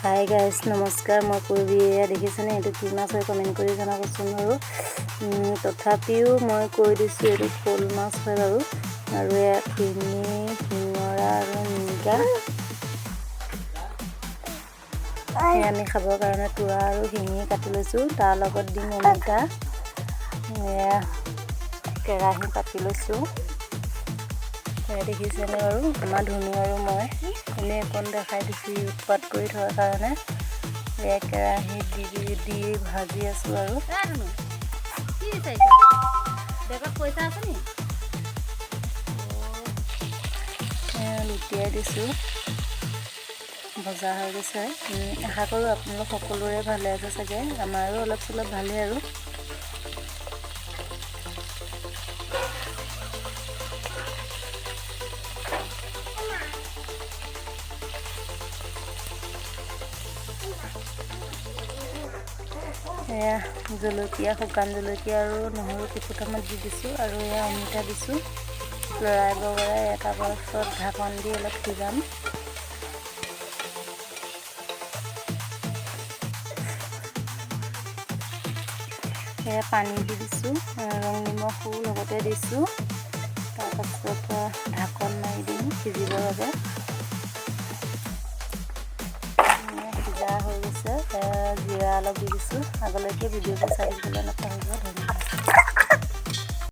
Hi guys, নমস্কাৰ। মই পূৰ্বী। এয়া দেখিছেনে, এইটো কি মাছ হয় কমেণ্ট কৰি জনাবচোন বাৰু। তথাপিও মই কৈ দিছোঁ, এইটো শ'ল মাছ হয় বাৰু। আৰু এয়া শিঙি, শিঙৰা আৰু মিৰিকা। সেয়া আমি খাবৰ কাৰণে তোৰা আৰু শিঙি কাটি লৈছোঁ। তাৰ লগত দিম অমিতা। এয়া কেৰাহী পাতি লৈছোঁ। এয়া দেখিছেনে বাৰু, আমাৰ ধুনু আৰু মই এনেই অকণ দেখাই দিছোঁ, উৎপাত কৰি থকাৰ কাৰণে। এয়া কেৰাহীত দি দি দি ভাজি আছোঁ আৰু। কি বিচাৰিছা? বেগত পইচা আছে নি? এয়া লুটিয়াই দিছোঁ, ভজা হৈ গৈছে। আশা কৰোঁ আপোনালোক সকলোৰে ভালে আছে চাগে। আমাৰো অলপ চলপ ভালেই আৰু। এয়া জলকীয়া, শুকান জলকীয়া আৰু নহৰু কেইফুটামান দি দিছোঁ আৰু এয়া অমিতা দিছোঁ। লৰাই বগৰাই তাৰপাছত ঢাকন দি অলপ সিজাম। এয়া পানী দি দিছোঁ, ৰং নিমখো লগতে দিছোঁ। তাৰপাছত ঢাকন মাৰি দিম সিজিবৰ বাবে। সিজা হৈ গৈছে। জিৰা অলপ দি দিছোঁ। আগলৈকে ভিডিঅ'টো চাই থাকিবলৈ নাপাহৰিব। ধন্যবাদ।